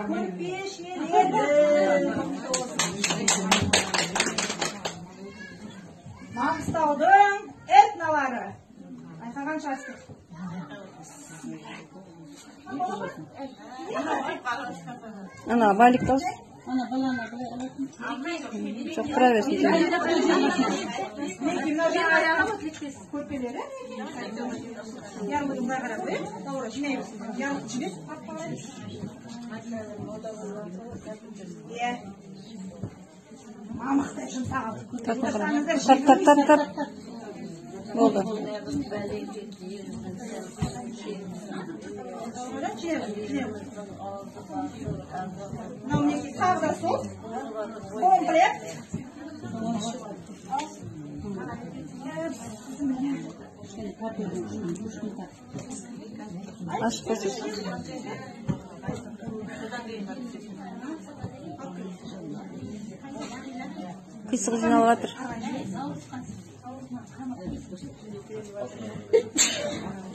Көрпешелері. Маңғыстаудың этнолары. Байқаған шығарсыздар. Ана, Балик алсын. Жоқ, тұра берсін. Мінекей, мынау жаңағы көрпелері. Ярмудың былай қарап қояйық. Лаура, жинай берсін. Ярмуды жібер. Иә. Мамықтай жұмсақ алды. Тарт, тарт, тарт, тарт. Болды. Мынау мінекей тағы да сол комплект. Ашып көрсет. Қисығы жиналып жатыр.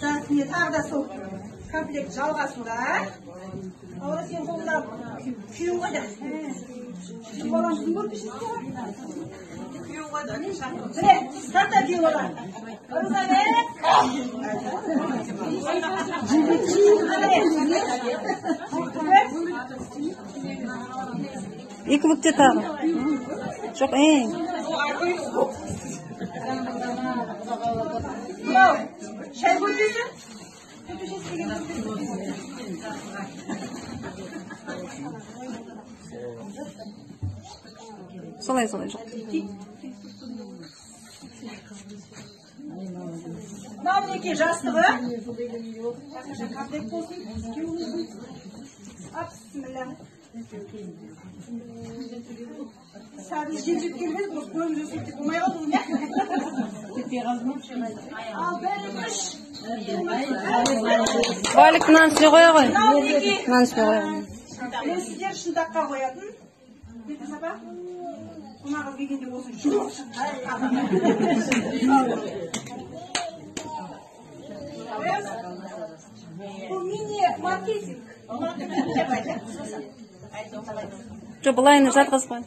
Так, міне тағы да сол комплект жалғасуда. Лаура, сен қолыңда күйеуің қайда? Күйеу баламыздың көрпешесі ғой. Күйеу қайда? Міне, тарта күйеу бала. Ырзабек. Екі бүкте тағы. Жоқ, ей. Мынау шай көрпесі. Көрпешесі деген көрпесі. Солай, солай, жоқ. Мынау мінекей жастығы. Комплект болсын. Бісміллә. Сәбіз жеп келіп едік, осы қойып жүрсек деп болмай қалды ғой, не? Ал бір, үш. Балик, мынаны үстіне қоя ғой. Мынау мінекей. Мынаны үстіне қоя ғой. Мен сіздер шынтаққа қоятын. Бетіс апа, қонағы келгенде болсын жұлып шыққан. Бұл мини-маркетинг. Жоқ, былайына жатқызып қой.